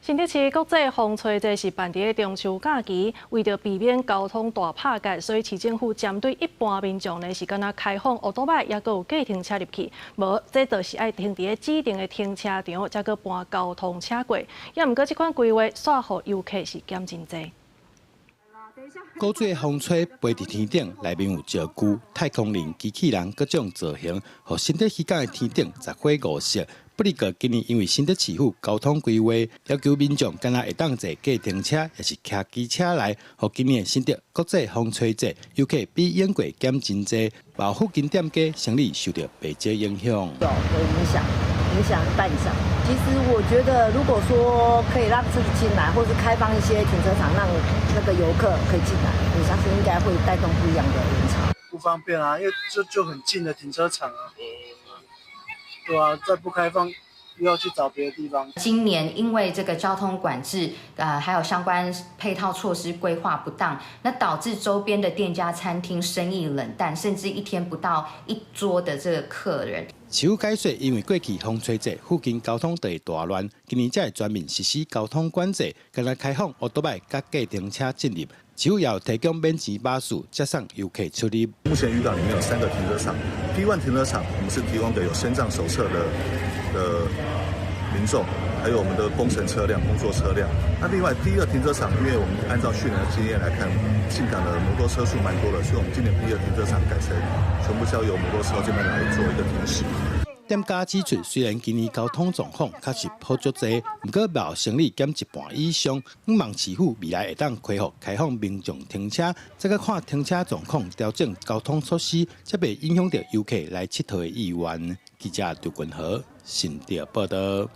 新竹市國際風吹節是辦佇咧中秋假期，為著避免交通大拍結，所以市政府針對一般民眾呢是干焦開放歐多擺，抑閣有計程車入去，無這就是愛停佇咧指定的停車場，才閣搬交通車過。抑毋過這款規劃，煞予遊客是減真濟。古錐風吹飛佇天頂，內面有石具、太空人、機器人各種造型，予新竹漁港的天頂十火五色。不過今年因為新竹市府交通規劃，要求民眾干焦會當坐計程車，抑是騎機車來，予今年新竹國際風吹節遊客比往過減真濟，包附近店家生意受到袂少影響。有影響，影響一半以上。其實我覺得，如果說可以讓車子進來，或是開放一些停車場，讓那個遊客可以進來，我相信應該會帶動不一樣的人潮。不方便啊，因為就很近的停車場啊。對啊，再不開放，又要去找別的地方。今年因為這個交通管制，還有相關配套措施規劃不當，那導致周邊的店家、餐廳生意冷淡，甚至一天不到一桌的這個客人。市府解說，因為過去風吹節附近交通就會大亂，今年才會全面實施交通管制，干焦開放歐多擺佮計程車進入。市府也有提供免錢巴士接送遊客出入。目前漁港裡面有三個停車場，P1 停車場我們是提供給有身障手冊的民眾，還有我們的工程車輛、工作車輛。那另外 D2停車場，因為我們按照去年的經驗來看，進港的摩托車數蠻多的，所以我們今年 D2停車場改成全部交由摩托車這邊來做一個停駛。店家指出，雖然今年交通狀況確實好足濟，毋過嘛生意減一半以上。向望市府未來會當恢復開放民眾停車，再閣看停車狀況調整交通措施，才袂影響著遊客來𨑨迌的意願。記者劉君和新竹報道。